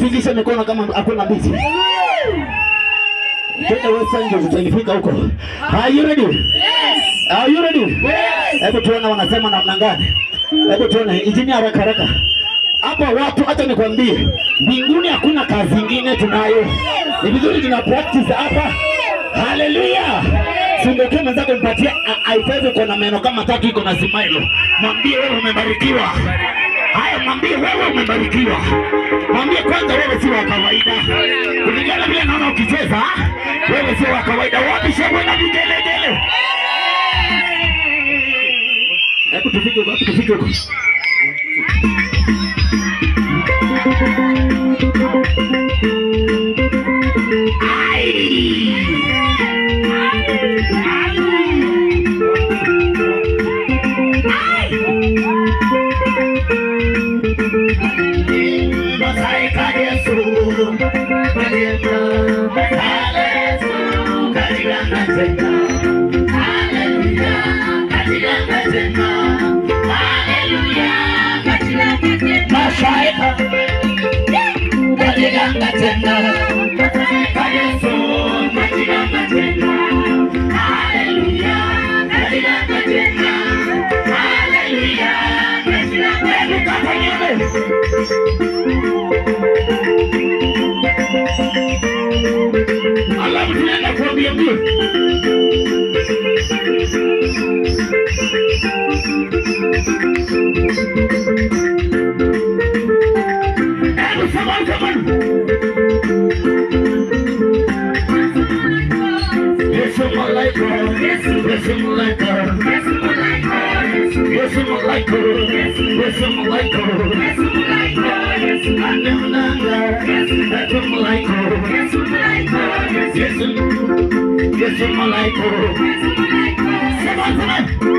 Usitingishe mikono kama hakuna beat. Twende Western ndio tutaifika huko. Are you ready? Yes. Are you ready? Yes. Hebu tuone wanasema namna gani. Hebu tuone injinia haraka haraka. Hapa watu, hata nikwambie, mbinguni hakuna kazi nyingine tunayo. Ni vizuri tuna practice hapa. Hallelujah. Singokee mwenzako mpatie i5 iko na meno kama tatu iko na smile. Mwambie wewe umebarikiwa. Haya, mwambie wewe umebarikiwa. Mwambie kwanza wewe si wa kawaida. Kulingana vile naona ukicheza, wewe si wa kawaida. Wapi shangwe na vigelegele? Hebu tufike huko, hebu tufike huko. Alafu tunaenda kuambia mbio. Hebu samani samani. Yesu malaika, Yesu malaika, Yesu malaika, Yesu malaika, Anamnanga, Yesu malaika, Yesu, Yesu malaika. Sema sema.